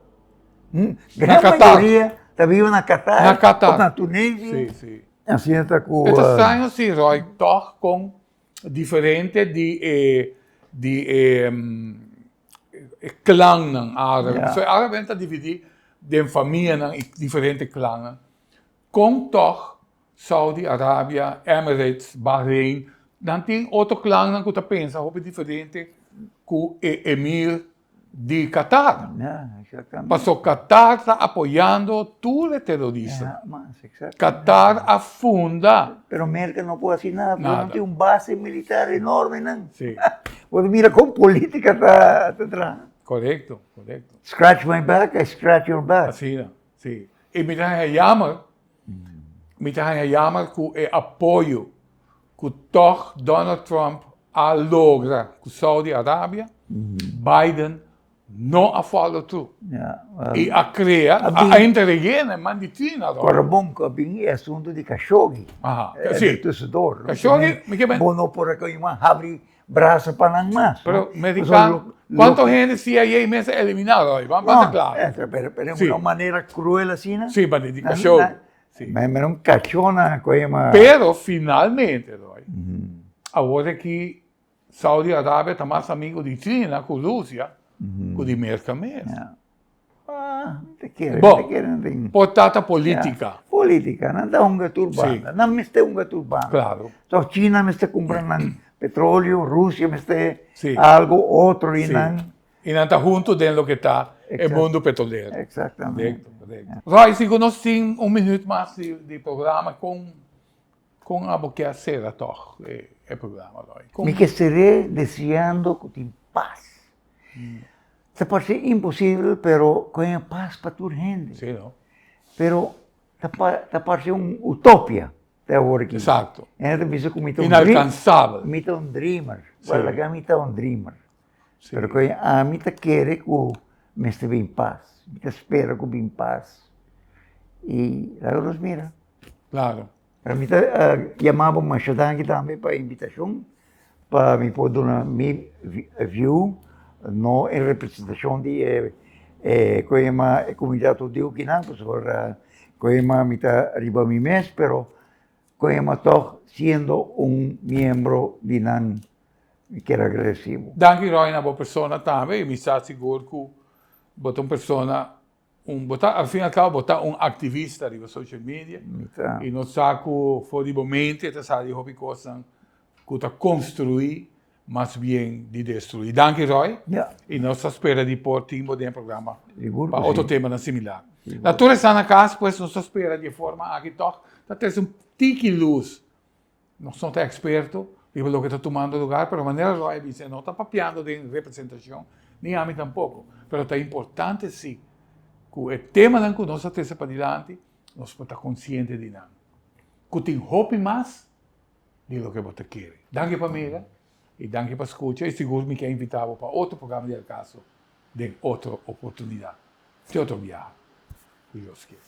Gran mayoria ta biba na Qatar. Na Qatar. Of na Tunisia. Si, si. Asina ta ku. E ta straño si Roy tòg kon diferente di e di e e klannan árabe. Yeah. So e árabe ta dividí den famianan i diferente klannan. Kon tòg Saudi Arabia, Emirates, Bahrein, nan tin otro klannan ku ta pensa hopi diferente ku e emir di Qatar. Ja, exactamente. Paso Qatar ta apoyando tur e terorista. Ja, mas, exactamente. Qatar a funda. Pero Merca no por haci nada, porque Nada. nan tin un base militar enorme nan. Sí. Bo ta mira con politica ta ta traha. Correcto, correcto. Scratch my back, I scratch your back. Asina, sí. I mi ta haña jammer, mi ta haña jammer ku e apoyo ku tòg Donald Trump a logra ku Saudi Arabia, Biden no a follow through. I a krea, a entregu'é na e man di China. Kòrda bon ku a bin e asuntu di Khashoggi. Aha, si. Tussendoor. Khashoggi, mi ke men. Bo no por a koima habri brasa pa nan mas. Pero merikano, kuantu hende CIA mes a eliminá, Roy? Ban ta klaro. Pero den un manera kruel asina. Si, pa di Khashoggi. Sí. Ma era un cachona cu ema. Pero finalmente, Roy, awor aki Saudi Arabia ta mas amigo di China cu Rusia cu di Merca mes. Ja. Ah, te kere, Bon, te kere nan por ta ta politica. Ja, politica, nan ta hunga tur banda. Sí. Nan mester hunga tur banda. Claro. So China mester cumpra nan petroleo, Rusia mester Sí. algo otro y Sí. nan. I nan ta huntu den loke ta e Exacto. mundu petrolero. Exactamente. Korekto, korekto. Roy, si ku nos tin un minuut mas di di programa, kon kon abo ke a sera tòg e e programa, Roy? Kon? Mi ke ser'é deseando ku tin pas. Ta parse imposibel, pero ku haña pas pa tur hende. Sí, no? Pero ta ta parse un utopia. Te awor aki. Exacto. Hende ta bisa ku mi ta un Inalcansabel. Mi ta un dreamer. Sí. Well, laga mi ta un dreamer. Sí. Pero ku ami ta kere ku mester bin pas. Mi ta spera ku bin pas. I laga nos mira. Claro. Pero mi ta yama bo masha danki tambe pa e invitashon pa mi por duna mi view, no en representashon di e e ku yama e komunidat hudiu kinan, pasobra ku yama mi ta riba mi mes, pero ku yama tòg siendo un miembro di nan mi kier agradesi bo. Danki Roy na bo persona tambe y mi sa sigur cu bo ta un persona Un bo ta al fin al cabo bo ta un activista riba social media Mi ta. y nos sa cu for di bo mente ta sali hopi cosnan cu ta construi mas bien di destrui. Danki Roy. Ja. Y nos ta spera di por tin bo den e programa Sigur pa cu otro si. temanan similar. Sigur. Na tur esnan na cas pues nos ta spera di e forma aki toch ta trece un tiki luz. Nos no ta experto riba loke ta tumando lugar, pero manera Roy a bisa e no ta papiando den representacion, ni ami tampoco. Pero ta importante si cu e temanan cu nos a trece padilanti, nos por ta consciente di nan. Cu tin hopi mas di loke bo ta kere. Danki pa mira y danki pa scucha y sigur mi ke invita bo pa otro programa di Al Caso den otro oportunidad. Te otro biaha, cu Dios kier.